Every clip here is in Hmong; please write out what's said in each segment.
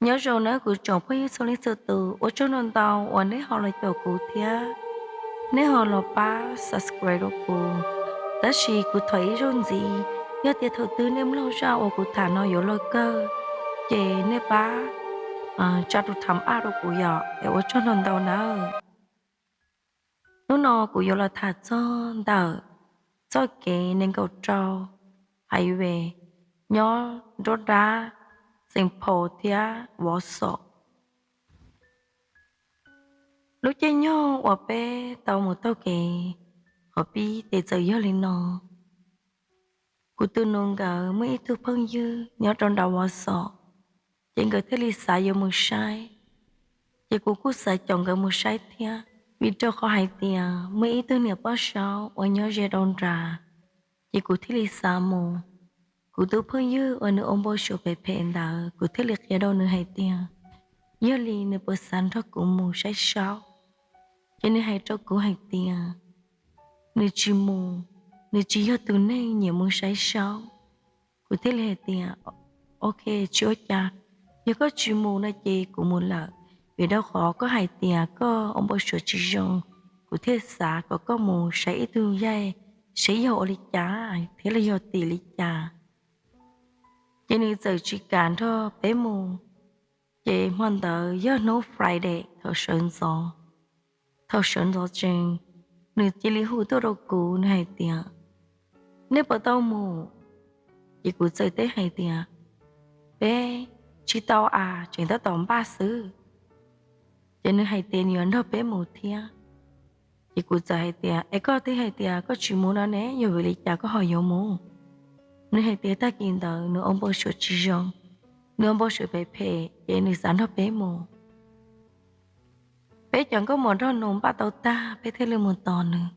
Nyob zoo nawb kuv tsoom phooj ywg txhua leej txhua tus, ua tsaug ntau ntau uas nej ho los caum kuv thiab nej ho los pab subscribe rau kuv. Tab sis kuv thov ib zaug ntxiv, yog tias thaum twg nej mloog zaj uas kuv tham no yuav luag kawg, ces nej pab tsa tus thumbs up rau kuv yom, es ua tsaug ntau ntau nawb. Hnub no kuv yuav los tham txog ntawm txoj kev nees nkaum rau highway nyob nruab nrab Xeem Phaus thiab Vov Xom. Lub caij nyoog uas peb tau mus taug kev qhov pib ces txawm yog li no. Kuv tus nus nkawd muaj ib tug phooj ywg nyob rau nram Vov Xom, ces nkawd thiaj li xav yuav mus saib. Ces kuv kuj xav caum nkawd mus saib thiab, vim rau qhov hais tias muaj ib tug niam poj saub uas nyob ze rau nrad, ces kuv thiaj li xav mus. Kuv tus phooj ywg uas nws ua npau suav phem phem ntawd, kuv thiaj li qhia rau nws hais tias yog li nws puas xav nrog kuv mus saib saub. Ces nws hais rau kuv hais tias nws tsis mus, nws tsis yog tus neeg nyiam mus saib saub. Kuv thiaj li hais tias ok, tsis ua cas, yog koj tsis mus no ces kuv mus lawm, vim rau qhov koj hais tias koj ua npau suav tsis zoo, kuv thiaj xav kom koj mus saib ib tug yaig, saib yog ua li cas thiab los yog tim li cas. Ces nws txawm tsis kam nrog peb mus. Ces hmo ntawd yog hnub Friday thaum sawv ntxov. Thaum sawv ntxov tsees, nws cia li hu tuaj rau kuv, nws hais tias nej puas tau mus? Ces kuv txawm teb hais tias peb tsis tau as, tseem tab tom npaj xwb. Ces nws hais tias nws yuav nrog peb mus thiab. Ces kuv txawm hais tias es koj twb hais tias koj tsis mus no ne, yog vim li cas koj ho yuav mus? Nws hais tias tag kis ntawd nws ua npau suav tsis zoo, nws ua npau suav phem phem ces nws xav nrog peb mus. Peb cov nkauj muam nraug nus npaj tau tag peb thiaj li mus tos nws.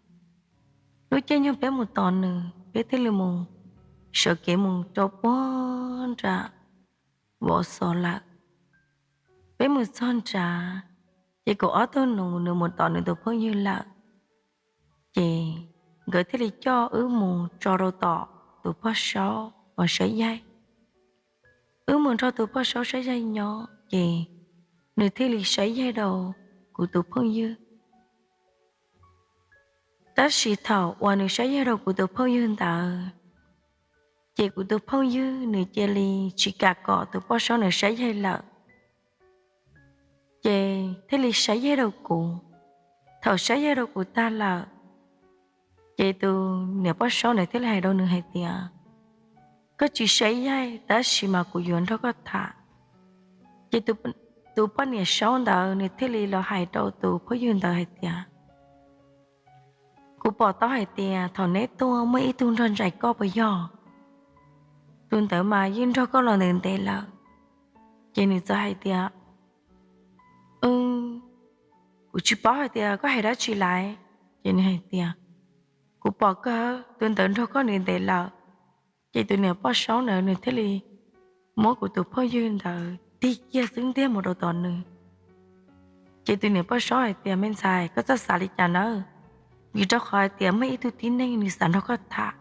Lub caij nyoog peb mus tos nws, peb thiaj li mus sawv kev mus rau puag nram Vov Xos lawm. Peb mus txog nrad, ces kuv ob tug nus nws mus tos nws tus phooj ywg lawm. Ces nkawd thiaj li coj wb mus tso rau tom tus poj saub uas saib yaig. Wb mus nrog tus poj saub saib yaig nyob, ces nws thiaj li saib yaig rau kuv tus phooj ywg. Tab sis thaum uas nws saib yaig rau kuv tus phooj ywg ntawd, ces kuv tus phooj ywg nws cia li tsis kam kom tus poj saub nws saib yaig lawm, ces thiaj li saib yaig rau kuv. Thaum saib yaig rau kuv tag lawm, ces tus niam poj saub ntawd thiaj li hais rau nws hais tias koj tsis saib yaig tab sis mas kuv yuav nrog koj tham. Ces tus poj niam saub ntawd nws thiaj li los hais rau tus phooj ywg ntawd hais tias kuv pom tau hais tias thaum neb tuaj muaj ib tug nrog nraim koj puas yog? Tus ntawd mas yeej nrog koj los ntev ntev lawm. Ces nws txawm hais tias kuv tsis paub hais tias koj hais dab tsi lawm. Ces nws hais tias kuv pom kawg, tus ntawd nrog koj ntev ntev lawm. Ces tus niam poj saub ntawd nws thiaj li muab kuv tus phooj ywg ntawd tig kiag xwb ntiag mus rau tom nws. Ces tus niam poj saub hais tias me ntxhais, koj txhob xav li cas nawb, vim rau qhov hais tias muaj ib tug tib neeg nws xav nrog koj tham.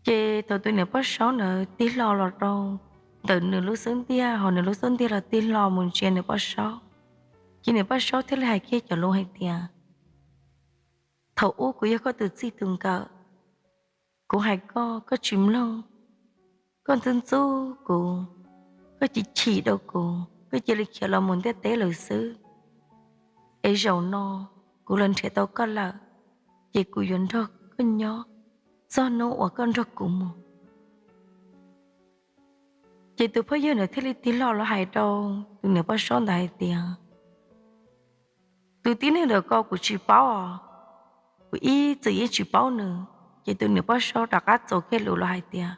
Ces thaum tus niam poj saub ntawd tig hlo los rau ntawm nws lub xub ntiag, ho nws lub xub ntiag los tig hlo mus ntsia niam poj saub, ces niam poj saub thiaj li hais kiag cov lus hais tias thaum ub kuv yog koj tus txij tus nkawm, kuv hais koj koj tsis mloog, koj ntxub ntxub kuv, koj chim chim rau kuv, koj cia li khiav los mus ntiaj teb lawm xwb. Es zaum no kuv los nrhiav tau koj lawm, ces kuv yuav nrog koj nyob txog hnub uas koj nrog kuv mus. Ces tus phooj ywg ntawd thiaj li tig hlo los hais rau tus niam poj saub ntawd hais tias tus tib neeg ntawd ko kuv tsis paub os, kuv ib txwm yeej tsis paub nws. Ces tus niam poj saub rov qab txaus kiag lus los hais tias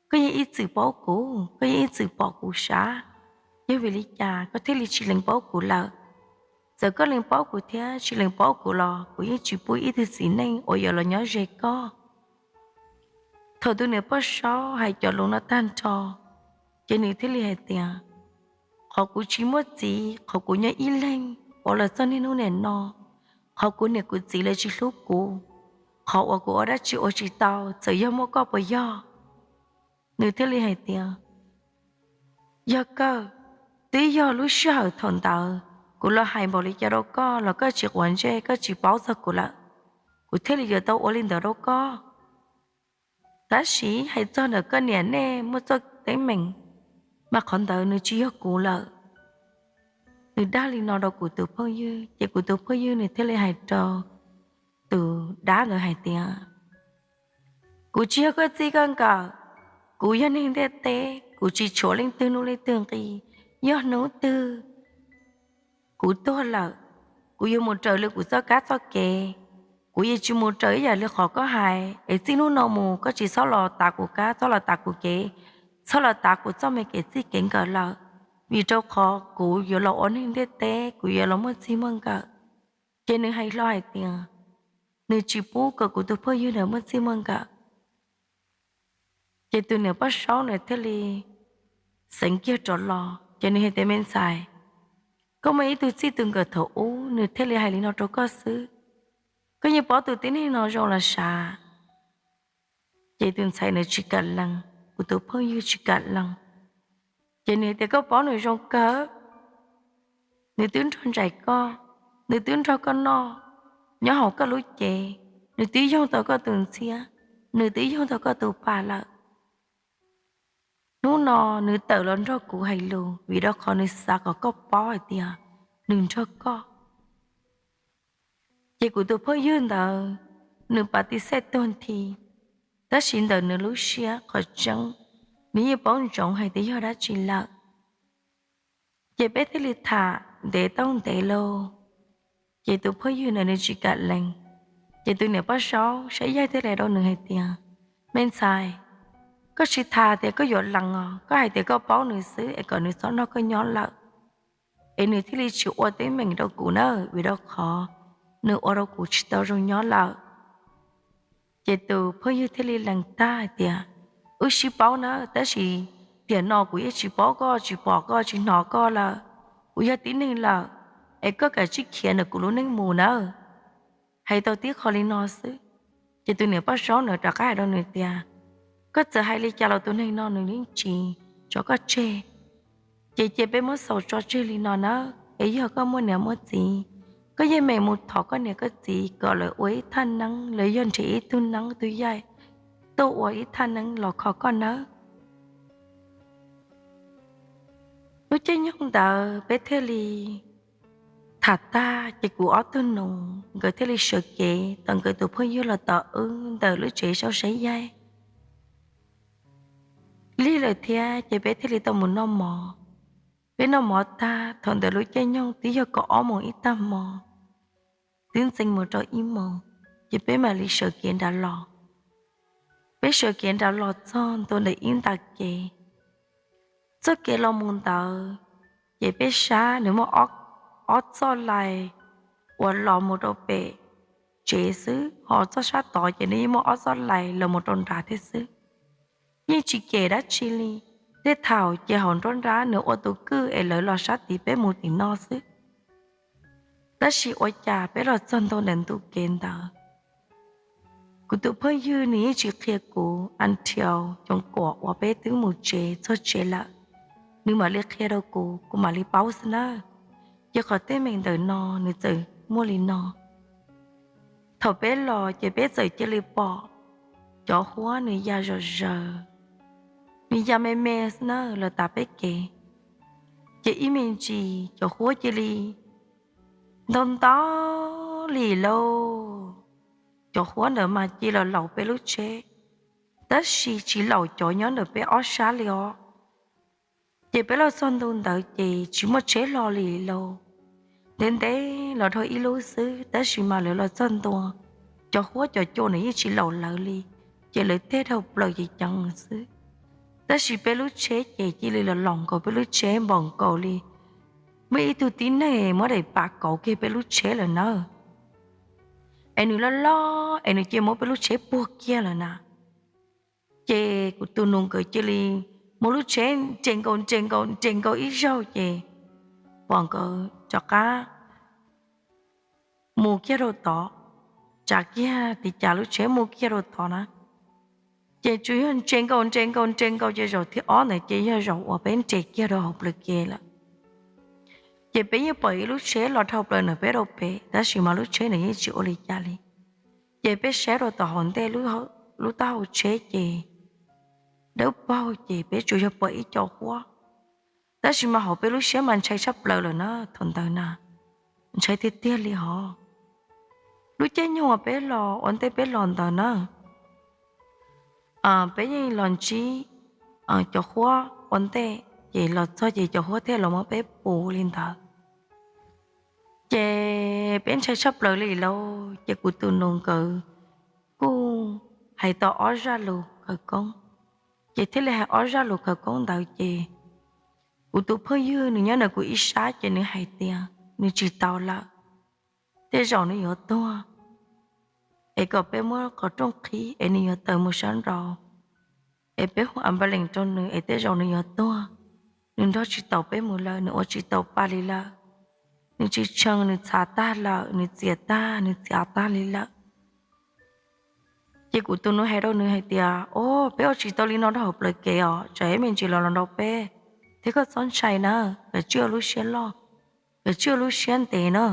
koj yeej ib txwm paub kuv, koj yeej ib txwm pom kuv sab, yog vim li cas koj thiaj li tsis lees paub kuv lawm? Txawm koj lees paub kuv thiab tsis lees paub kuv los kuv yeej tsis pub ib tug txiv neej uas yuav los nyob ze koj. Thaum tus niam poj saub hais cov lus no tag nrho, ces nws thiaj li hais tias qhov kuv tsis muaj txiv, qhov kuv nyob ib leeg ua los txog niaj hnub niam no, qhov kuv niam kuv txiv lawv tsis hlub kuv, qhov uas kuv ua dab tsi ua tsis tau txawm yog muaj koj puas yog? Nws thiaj li hais tias Yog kawg, twb yog lub sij hawm thaum ntawd kuv los hais npaum li cas rau koj los koj tsis quav ntsej, koj tsis paub txog kuv lawm, kuv thiaj li yuav tau ua li ntawd rau koj. Tab sis hais txog ntawm koj niam nej muaj txoj teeb meem, mas qhov ntawd nws tsis yog kuv lawm. Nws dag li no rau kuv tus phooj ywg, ces kuv tus phooj ywg nws thiaj li hais rau tus dab ntawd hais tias, kuv tsis yog koj txij koj nkawm, kuv yog neeg ntiaj teb, kuv tsis tshuav leej twg nuj leej twg nqi. Yog hnub twg kuv tuag lawm, kuv yuav mus raws li kuv txoj kab txoj kev, kuv yuav tsis mus raws ib yam li qhov koj hais. Es txij hnub no mus koj tsis txhob los tav kuv kab, txhob los tav kuv kev, txhob los tav kuv txoj me kev txij kev nkawm lawm, vim rau qhov kuv yuav los ua neeg ntiaj teb, kuv yuav los muaj txij muaj nkawm. Ces nws hais hlo hais tias nws tsis pub kom kuv tus phooj ywg ntawd muaj txij muaj nkawm. Ces tus niam poj saub nws thiaj li xeev kiag rov los, ces nws hais tias, me ntxhais, koj muaj ib tug txij tus nkawm thaum ub, nws thiaj li hais li no rau koj xwb. Koj yeej paub tus tib neeg no zoo los sav. Ces tus ntxhais nws tsis kam lees, kuv tus phooj ywg tsis kam lees. Ces nws tias, koj paub nws zoo kawg, nws twb nrog nraim koj, nws twb nrog koj noj nyob hauv koj lub cev, nws twb yoog tau koj tus ntxhiab, nws twb yoog tau koj tus pa lawm. Hnub no nws tawm los nrog kuv hais lus vim rau qhov nws xav kom koj paub hais tias nws nrog koj. Ces kuv tus phooj ywg ntawd, nws pas tis xej tuag nthi, tab sis ntawm nws lub siab qhov tseeb, nws yeej paub ntsoov hais tias yog dab tsi lawm. Ces peb thiaj li tham ntev tau ntev lauj. Ces tus phooj ywg ntawd nws tsis kam lees. Ces tus niam poj saub saib yaig thiaj li rau nws hais tias, me ntxhais, koj tsis tham tias koj yuav lees os, koj hais tias koj paub nws xwb es kom nws txhob nrog koj nyob lawm, es nws thiaj li tsis ua teeb meem rau kuv na, vim rau qhov nws ua rau kuv tsis tau zoo nyob lawm. Ces tus phooj ywg thiaj li lees tag hais tias, wb sib paub na, tab sis tiam no kuv yeej tsis paub koj, tsis pom koj, tsis hnov koj lawm. Kuv yog tib neeg lawm, es koj kav tsij khiav ntawm kuv lub neej mus nawb. Hais tau tib qho li no xwb, ces tus niam poj saub ntawd rov qab hais rau nws tias, koj txawm hais li cas los tus neeg no nws yeej tsis tso koj tseg. Ces cia peb muab xaus tso tseg li no nawb, es yog koj muaj niam muaj txiv, koj yeej meem mus thov koj niam koj txiv kom lawv ua ib thaj neeb, lawv yog nrhiav ib tug neeb tug yaig tuaj ua ib thaj neeb los kho koj nawb. Lub caij nyoog ntawd peb thiaj li tham tag, ces kuv ob tug nus nkawd thiaj li sawv kev tom nkawd tus phooj ywg los tom wb ntawm lub tsev sau saib yaig. Lig lawm thiab ces peb thiaj li tau mus noj mov. Peb noj mov tag, thaum ntawd lub caij nyoog twb yog kaum ob moos ib tag hmo, twb ntxeev mus rau ib moos, ces peb mam li sawv kev nram los. Peb sawv kev nram los txog ntua ntawm ib nta kev. Txoj kev los mus ntawd, ces peb sab nws muaj ob txoj lais uas los mus rau pem tsev xwb, ho txoj sab tod ces nws yeej muaj ob txoj lais los mus rau nrad thiab xwb. Yeej tsis kem dab tsi li. Tej thaum ces hauv nruab nrab nws ua tus kwj es lawv los sab tid peb mus tim no xwb. Tab sis ua cas peb los txog ntua ntawm ntu kev ntawd, kuv tus phooj ywg nws yeej tsis qhia kuv until coom kuam uas peb twb mus tsev txog tsev lawm, nws mam li qhia rau kuv, kuv mam li paub xwb nawb. Ces qhov teeb meem ntawm no nws txawm muaj li no. Thaum peb los ces peb txawm cia li pom cov huab nws ya zom zaws, nws ya me me xwb nawb los tas peb kev. Ces ib me ntsis cov huab cia li ntau ntau li lauj. Cov huab ntawd mas cia li los laus peb lub tsheb, tab sis tsis laus cov nyob ntawm peb ob sab li os. Ces peb los txog ntu ntawd ces tsis muaj tsheb hlo li lauj. Ntev ntev los dhau ib lub xwb, tab sis mas lawv los txog ntua, cov huab cov cua nws yeej tsis laus lawv li, ces lawv teg dhau plaws ces ceev xwb. Tab sis peb lub tsheb ces cia li los laus nkaus peb lub tsheb npaum nkaus li muaj ib tug tib neeg muab daim pam kauv kiag peb lub tsheb lawm nawb. Es nws loj loj es nws cia li muab peb lub tsheb puag kiag lawm na. Ces kuv tus nus nkawd cia li muab lub tsheb nres nkaus nres nkaus nres nkaus ib zaug ces pom nkawd rov qab mus kiag rau tod, tsav kiag tis cas lub tsheb mus kiag rau tod na. Ces tsuas yog nres nkaus nres nkaus nres nkaus ces zaum thib ob ntawd ces yog zaum uas peb nres kiag rau hauv plawv kev lawm. Ces peb yeej pom ib lub tsheb los dhau plaws ntawm peb rau pem, tab sis mas lub tsheb ntawd yeej tsis ua li cas li. Ces peb saib rau tom hauv ntej lub taub hau tsheb ces dawb paug ces peb tsuas yog pom ib co huab, tab sis mas hauv peb lub siab mas ntshai tshaj plaws lawm na thaum ntawd na, ntshai tiag tiag li hos. Lub caij nyoog uas peb los ua ntej peb los ntawd na, peb yeej los ntsib cov huab ua ntej, ces los txog ces cov huab thiaj los muab peb pus li ntawd. Ces peb ntshai tshaj plaws li lauj, ces kuv tus nus nkawd kuj hais tau ob zaj lus khawv koob, ces thiaj li hais ob zaj lus khawv koob ntawd ces kuv tus phooj ywg nws nyob ntawm kuv ib sab ces nws hais tias nws tsis tau lawm, tej zaum nws yuav tuag, es kom peb muab qhov rooj qhib es nws yuav tawm mus sab nraud, es peb hu ambulance rau nws es tej zaum nws yuav tuag, nws nrog tsis taus peb mus lawm, nws ua tsis tau pa li lawm, nws tsis tshee, nws txhav tag lawm, nws txias tag, nws txias tag li lawm. Ces kuv tus nus hais rau nws hais tias, o, peb ua tsis tau li no rau hauv plawv kev os, tsam ib me ntsis los los nrau peb, thiab koj txhob ntshai na, kom tsij ua lub siab loj, kom tsij ua lub siab ntev na,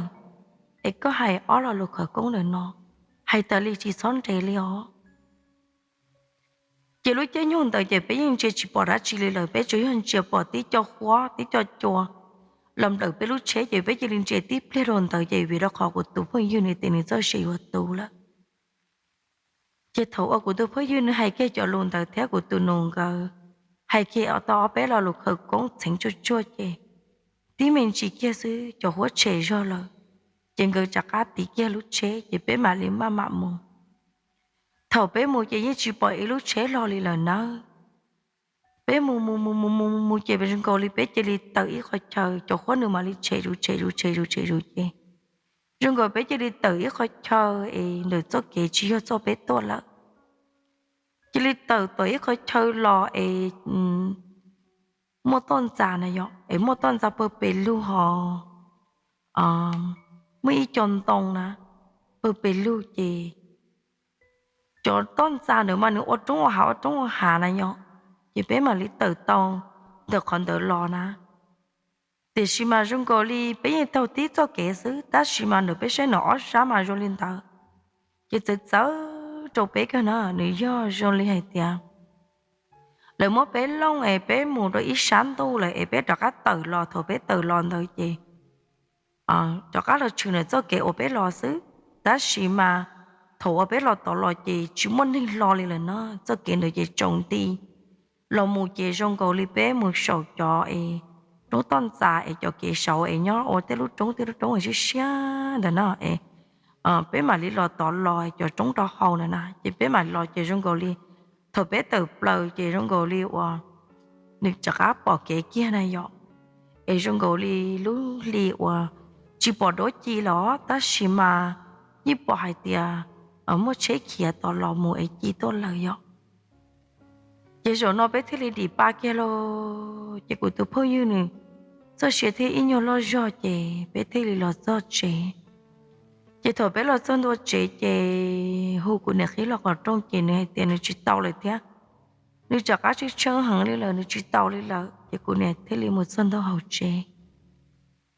es koj hais ob lo lus khawv koob ntawm no, hais tas li tsis txhob nres li os. Ces lub caij nyoog ntawd ces peb yeej ntsia tsis pom dab tsi li lawm, peb tsuas yog ntsia pom tib co huab tib co cua los nplawm peb lub tsheb, ces peb cia li ntsia tib pliag rau ntawd ces vim rau qhov kuv tus phooj ywg nws tias nws txoj sia yuav tu lawm. Ces thaum uas kuv tus phooj ywg nws hais kiag cov lus ntawd thiab kuv tus nus nkawd hais kiag tau ob peb lo lus khawv koob txheev tsuag tsuag ces tib me ntsis kiag xwb cov huab tshem zog lawm, ces nkawd rov qab tiv kiag lub tsheb ces peb mam li maj mam mus. Thaum peb mus ces yeej tsis pom ib lub tsheb hlo li lawm nawb. Peb mus mus mus mus mus mus ces zoo nkaus li peb cia li tawm ib qhov chaw, cov huab nws mam li tshem zus tshem zus tshem zus tshem zus ces zoo nkaus peb cia li tawm ib qhov chaw es ntawm txoj kev tsis yog txoj peb tuaj lawm. Cia li tawm tom ib qhov chaw los es muaj toj ntxas na yom, es muaj toj ntxas pawg pes lug hos muaj ib co ntoo na pawg pes lug ces cov toj ntxas ntawd mas nws ua roob ua hav ua roob ua hav na yom, ces peb mam li tawm tau ntawm qhov ntawd los na. Tiam sis mas zoo nkaus li peb yeej taug tib txoj kev xwb, tab sis mas ntawm peb saib no ob sab mas zoo li ntawd, ces txawv txawv rau peb kawg na. Nws yog zoo li hais tias lawv muab peb looj es peb mus rau ib sab ntuj lawm es peb rov qab tawm los, thaum peb tawm los ntawd ces rov qab los tshwm ntawm txoj kev uas peb los xwb. Tab sis mas thaum uas peb los tod los ces tsis muaj neeg hlo li lawm na, txoj kev ntawd ces tsaus nti los mus ces zoo nkaus li peb mus saum cov es roob toj ntxas es cov kev saud es nyob ua tej lub roob tej lub roob siab siab ntawd na es peb mam li los tod los cov roob rau hauv ntawd na, ces peb mam los ces zoo nkaus li thaum peb tawm plaws ces zoo nkaus li uas nws rov qab pom kev kiag na yom, es zoo nkaus li lub hli uas tsis pom duab ci los tab sis mas yeej pom hais tias muaj tsheb khiav tod los mus es ci tuaj lawm yom. Ces zaum no peb thiaj li dim pa kiag lauj, ces kuv tus phooj ywg nws txoj sia thiaj ib nyuag loj zog ces peb thiaj li los txog tsev. Ces thaum peb los txog ntua tsev ces hu kuv niam qhib los qhov rooj ces nws hais tias nws tsis tau lawm thiab, nws rov qab tshee tshee heev li lawm, nws tsis tau li lawm. Ces kuv niam thiaj li mus txog ntua hauv tsev,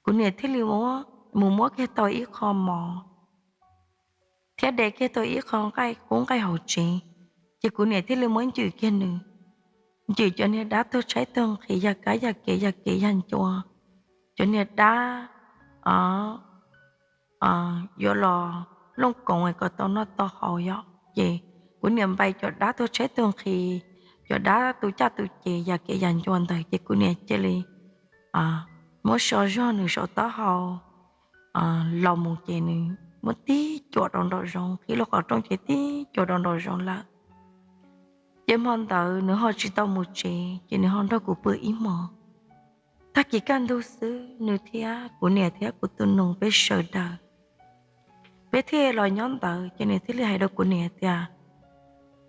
kuv niam thiaj li mus muab kiag tau ib qho mov thiab de kiag tau ib qho nqaij qub nqaij hauv tsev, ces kuv niam thiaj li muab ncwm kiag nws, ncwm cov niag dab tuag tshaib tuag nqhis, yag kab yag kev yag kev yag ncua, cov niag dab yuav los looj koov kom tau noj tau haus yom. Ces kuv niam npais cov dab tuag tshaib tuag nqhis, cov dab tu caj tu ces yag kev yag ncua ntawd ces kuv niam cia li muab so zog nws saum taub hau los mus ces nws muab tib cuam rau nraum zoov, qhib lub qhov rooj ces tib cuam rau nraum zoov lawm. Ces hmo ntawd nws ho tsis tau mus tsev ces nws ho nrog kuv pw ib hmos. Tag kis kaj ntug xwb nws thiab kuv niam thiab kuv tus nus peb sawv daws, peb thiaj los nyob ntawd ces nws thiaj li hais rau kuv niam tias,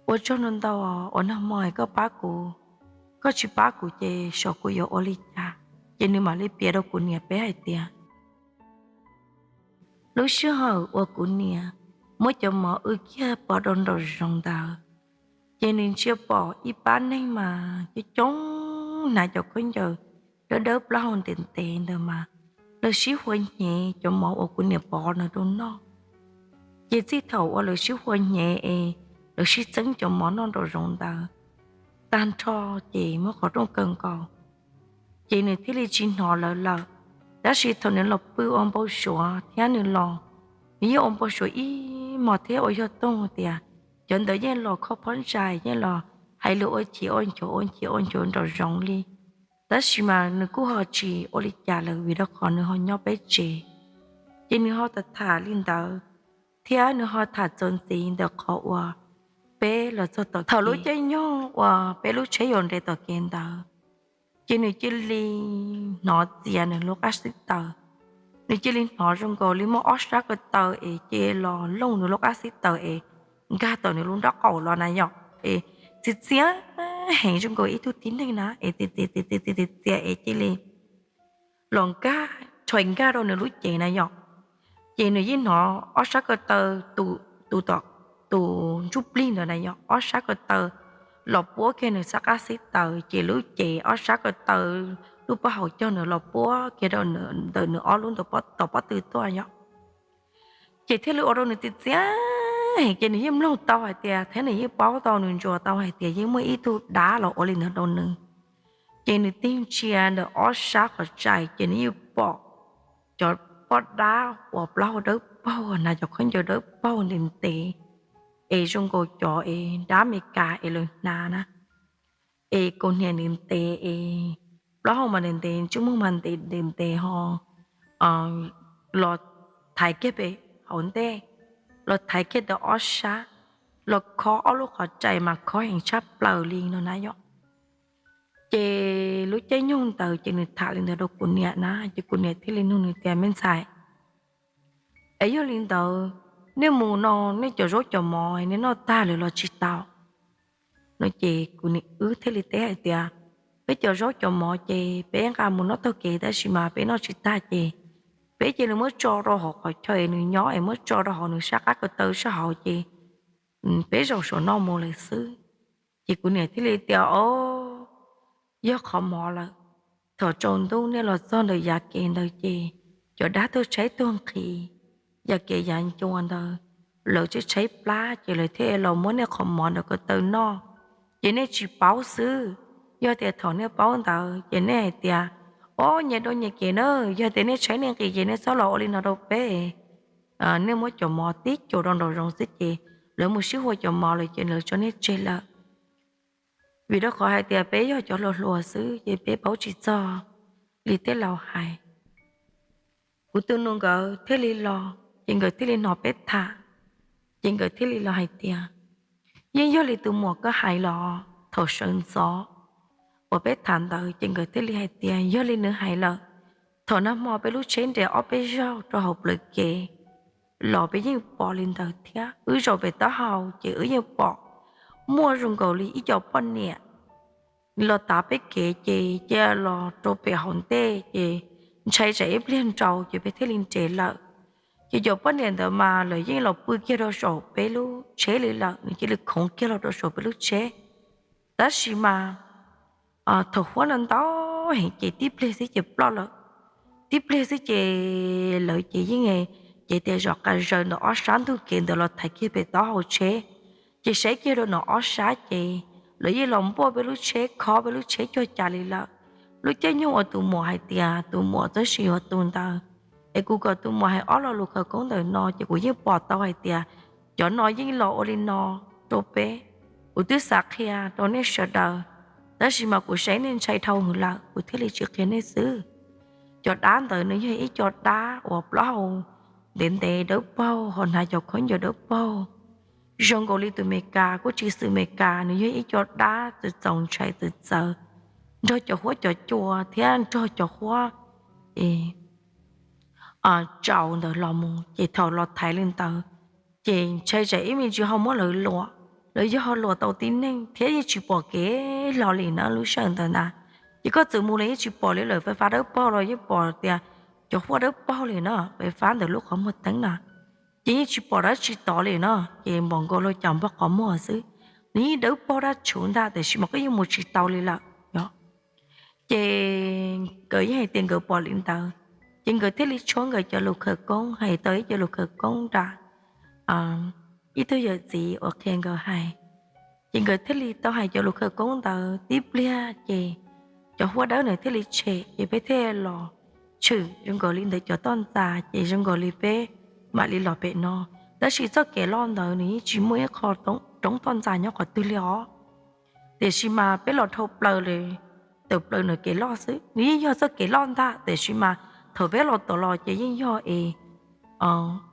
ua tsaug ntau ntau uas nag hmo koj pab kuv, koj tsis pab kuv ces xyov kuv yuav ua li cas. Ces nws mam li piav rau kuv niam peb hais tias lub sij hawm uas kuv niam muab cov mov wb kiag pov rau nraum zoov ntawd, Ces nws ntsia pom ib pab neeg mas coob coob hnav cov khaub ncaws dawb dawb plaub hau ntev ntev ntawd mas lawv sib hua hnyev cov mov uas kuv niam pov no rau noj. Ces txij thaum uas lawv sib hua hnyev es lawv sib txeeb cov mov noj nraum zoov ntawd tag nrho ces muaj qhov rooj kawg nkaus. Ces nws thiaj li tsis hnov lawv lawm. Tab sis thaum nws los pw ua npau suav thiab nws los, nws yeej ua npau suav ib hmos thiab ua yog toog tias cov ntawd yeej los khob phob ntsais, yeej los hais lus ua chim ua nchuav ua chim ua nchuav nraum zoov li. Tab sis mas nws kuj ho tsis ua li cas lawm vim rau qhov nws ho nyob peb tsev. Ces nws ho tham tham li ntawd thiab nws ho tham txuas ntxiv ntawm qhov uas peb los txog tom thaum lub caij nyoog uas peb lub tsheb yuav nres tom kev ntawd, ces nws cia li hnov txias nws lub qab xib taws. Nws cia li hnov zoo nkaus li muaj ob sab ko taw es cia los looj nws lub qab xib taws es nkag tom nws lub nraub qaum los na yom, es txias txias heev zoo nkaus ib tug tib neeg na es txias txias txias txias es cia li los nkag, rhais nkag rau nws lub cev na yom. Ces nws yeej hnov ob sab ko taw, tus tom, tus ntsuj plig ntawd na yom, ob sab ko taw los puab kiag nws sab qab xib taws, ces lub cev ob sab ko taw, lub pob hauv caug ntawd los puab kiag rau ntawm nws ob lub tom pob tw tuaj yom. Ces thiaj li ua rau nws txias txias heev, ces nws yeej mloog tau hais tias thiab nws yeej paub tau, nws ntsuas tau hais tias yeej muaj ib tug dab los ua li ntawd rau nws. Ces nws tig ntsia ntawm ob sab qhov tsev ces nws yeej pom cov poj dab uas plaub hau dawb paug, hnav cov khaub ncaws dawb paug ntev ntev, es zoo nkaus cov es dab Amelikas es lawv hnav na, es kaus hniav ntev ntev es plaub hau mas ntev ntev, ntsej muag mas ntev ntev ntev ho los thaiv kiag pem hauv ntej, los thaiv kiag ntawm ob sab, los khob ob lub qhov tsev mas khob heev tshaj plaws li no na yom. Ces lub caij nyoog ntawd ces nws tham li ntawd rau kuv niam na, ces kuv niam thiaj li nug nws tias, Me ntxhais, es yog li ntawd nej mus no, nej cov zaub cov mov nej noj tag lawm los tsis tau? No ces kuv niam wb thiaj li teb hais tias, Peb cov zaub cov mov ces peb nqa mus noj taug kev tab sis mas peb noj tsis tag ces peb cia li muab tso rau hauv qhov chaw es nws nyob es muab tso rau hauv nws sab qab ko taw sab hauv ces peb zaum saum no mus lawm xwb. Ces kuv niam thiaj li tias, O, yog qhov mov lawm. Thaum tsaus ntuj nej los txog ntawm yav kev ntawd ces cov dab tuag tshaib tuag nqhis, yav kev yav ncua ntawd, lawv tshaib tshaib plab ces lawv thiaj los muab nej qhov mov ntawm ko taw noj. Ces nej tsis paub xwb, yog tias thaum nej paub ntawd ces nej hais tias, O, nyias dua nyias kev na, yog tias nej tshaib nej nqhis ces nej txhob los ua li no rau peb. Nej muab cov mov tib cuam rau nraum zoov xwb ces lawv mus sib hua cov mov lawm ces lawv tso nej tseg lawm. Vim rau qhov hais tias peb yog cov hluas hluas xwb ces peb paub tsis txog li tej laus hais. Kuv tus nus nkawd thiaj li los, ces nkawd thiaj li hnov peb tham, ces nkawd thiaj li los hais tias, Yeej yog li tus muam koj hais los? Thaum sawv ntxov uas peb tham ntawd ces nkawd thiaj li hais tias, Yog li nws hais lawm. Thaum nag hmo peb lub tsheb nres ob peb zaug rau hauv plawv kev los peb yeej pom li ntawd thiab. Wb zaum pem taub hau ces wb yeej pom muaj zoo nkaus li ib co poj niam los tav peb kev ces cia los rau pem hauv ntej ces ntshai tsam ib pliag nrau ces peb thiaj li nres lawm. Ces cov poj niam ntawd mas lawv yeej los pw kiag rau saum peb lub tsheb li lawm, nws cia li khoov kiag los rau saum peb lub tsheb. Tab sis mas thaum huab no ntau heev ces tib pliag xwb ces ploj lawm. Tib pliag xwb ces lawv ces yeej ces tias zom qas zaws ntawm ob sab ntug kev ntawd los thaiv kiag pem taub hau tsheb, ces saib kiag rau ntawm ob sab ces lawv yeej los npuaj peb lub tsheb, khob peb lub tsheb cuag cas li lawm. Lub caij nyoog uas tus muam hais tias tus muam txoj sia yuav tu ntawd, es kuv kom tus muam hais ob lo lus khawv koob ntawm no ces kuv yeej pom tau hais tias cov no yeej los ua li no rau peb. Kuv twb xav qhia rau nej sawv daws, tab sis mas kuv saib nej ntshai dhau hwv lawm kuv thiaj li tsis qhia nej xwb. Cov dab ntawd nws yog ib co dab uas plaub hau ntev ntev dawb paug ho hnav cov khaub ncaws dawb paug, zoo nkaus li tus Meskas kuj tsis xws Meskas, nws yog ib co dab txawv txaus ntshai txawv txawv, nrog cov huab cov cua thiab nrog cov huab tsaus ntawd los mus ces thaum los thaiv li ntawd ces ntshai tsam ib me ntsis ho muab lawv luam, lawv yog ho luam tau tib neeg thiab yeej tsis pom kev hlo li na lub sij hawm ntawd na. Ces koj txawm mus los yeej tsis pom li lawm, fais fab dawb paug los yeej pom tias cov huab dawb paug li na, fais fab ntawm lub qhov muag teeb na, ces yeej tsis pom dab tsi tod li na, ces npaum nkaus li cas npog qhov muag xwb. nws yeej dawb paug dab tshua ntag tiam sis mas koj yeej mus tsis tau li lawm os. Ces nkawd yeej hais tias nkawd pom li ntawd, ces nkawd thiaj li tshuab nkawd cov lus khawv koob, hais tau ib cov lus khawv koob rau ib tug yawm txiv uas qhia nkawd hais. Ces nkawd thiaj li tau hais cov lus khawv koob ntawd tib pliag ces cov huab dawb ntawd thiaj li tshem, ces peb thiaj los tshwm zoo nkaus li ntawm cov toj ntxas, ces zoo nkaus li peb mam li los pem no. Tab sis txoj kev loj ntawd nws yeej tsis muaj ib qho roob toj ntxas nyob qhov twg li os. Tiam sis mas peb los dhau plaws li, tawm plaws ntawm kev loj xwb, nws yeej yog txoj kev loj ntag, tiam sis mas thaum peb los tom los ces yeej yog es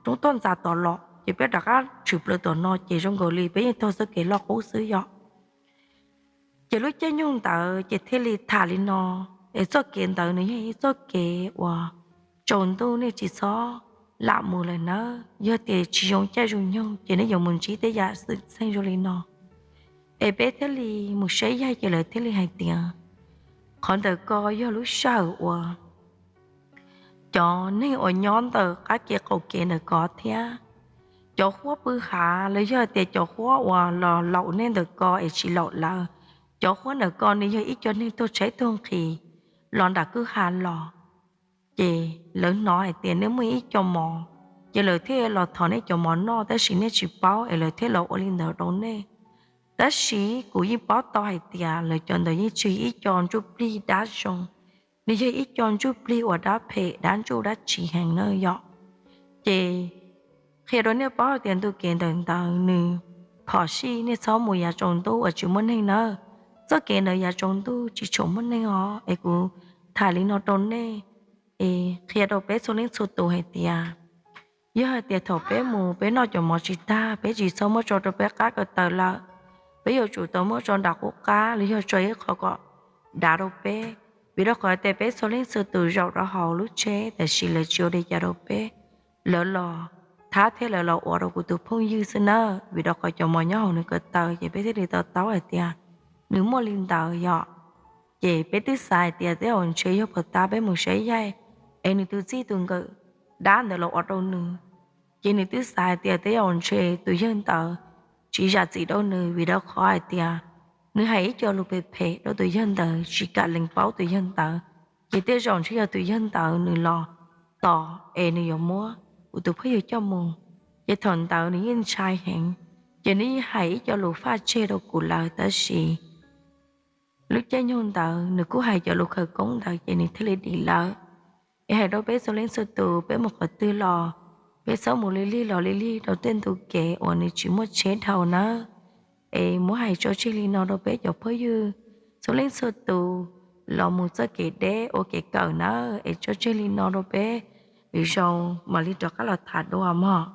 roob toj ntxas tom los, ces peb rov qab tshwm plaws tom no ces zoo nkaus li peb yeej taug txoj kev loj qub xwb yom. Ces lub caij nyoog ntawd ces thiaj li tham li no, es txoj kev ntawd nws yog ib txoj kev uas tsaus ntuj nej tsis txhob lam mus lawm nawb. Yog tias tsis zoo caij zoo nyoog ces nej yuav mus ntsib tej yam xwm txheej zoo li no. Es peb thiaj li mus saib yaig ces lawv thiaj li hais tias qhov ntawm ko yog lub sij hawm uas cov neeg uas nyob ntawm qab kev qaum kev ntawm ko thiab cov huab pw hav los yog tias cov huab uas los laum nej ntawm ko es tsis laum lawv, cov huab ntawm ko nws yog ib co neeg tuag tshaib tuag nqhis los nram kwj ha los. Ces lawv hnov hais tias nej muaj ib co mov, ces lawv thiaj los thov nej cov mov noj, tab sis nej tsis paub es lawv thiaj los ua li ntawd rau nej. Tab sis kuv yeej paub tau hais tias lawv cov ntawd yeej tsis yog ib co ntsuj plig dab zoo, nws yog ib co ntsuj plig uas dab phem dab ntsuj dab tsi heev na yom. Ces qhia rau nej paub hais tias ntu kev ntawm ntawd nws phom sij, nej txhob mus yav tsaus ntuj uas tsis muaj neeg nawb. Txoj kev ntawd yav tsaus ntuj tsis tshua muaj neeg os, es kuv tham li no rau nej, es qhia rau peb txhua leej txhua tus hais tias yog hais tias thaum peb mus peb noj cov mov tsis tag, peb tsis txhob muab tso rau peb qab ko taw lawm, peb yuav tsum tau muab tso nram qub qab los yog tso ib qho kom dav rau peb. Vim rau qhov tias peb txhua leej txhua tus zaum rau hauv lub tsheb tab sis lawv tsis ua li cas rau peb, lawv los thab thiab lawv los ua rau kuv tus phooj ywg xwb nawb. Vim rau qhov cov mov nyob hauv nws ko taw ces peb thiaj li to taub hais tias nws muaj li ntawd yom. Ces peb twb xav hais tias tej zaum ntshe yog puas tab peb mus saib yaig es nws tus txij tus nkawm dab ntawd los ua rau nws. Ces nws twb xav hais tias tej zaum ntshe tus yawg ntawd tsis zam txim rau nws, vim rau qhov hais tias nws hais ib co lus phem phem rau tus yawg ntawd tsis kam lees paub tus yawg ntawd. Ces tej zaum ntshe yog tus yawg ntawd nws los tos es nws yuav muab kuv tus phooj ywg coj mus. Ces thaum ntawd nws yeej ntshai heev, ces nws yeej hais ib co lus faj tseg rau kuv lawm, tab sis lub caij nyoog ntawd nws kuj hais cov lus khawv koob ntawd ces nws thiaj li dim lawm. Es hais rau peb txhua leej txhua tus, peb mus qhov twg los peb txhob mus li lig los li lig rau tej ntu kev uas nws tsis muaj tsheb dhau nawb. Es muab hais tso tseg li no rau peb cov phooj ywg txhua leej txhua tus los mus txoj kev deb ua kev kawm nawb. Es tso tseg li no rau peb, lwm zaus mam li rov qab los tham dua mog.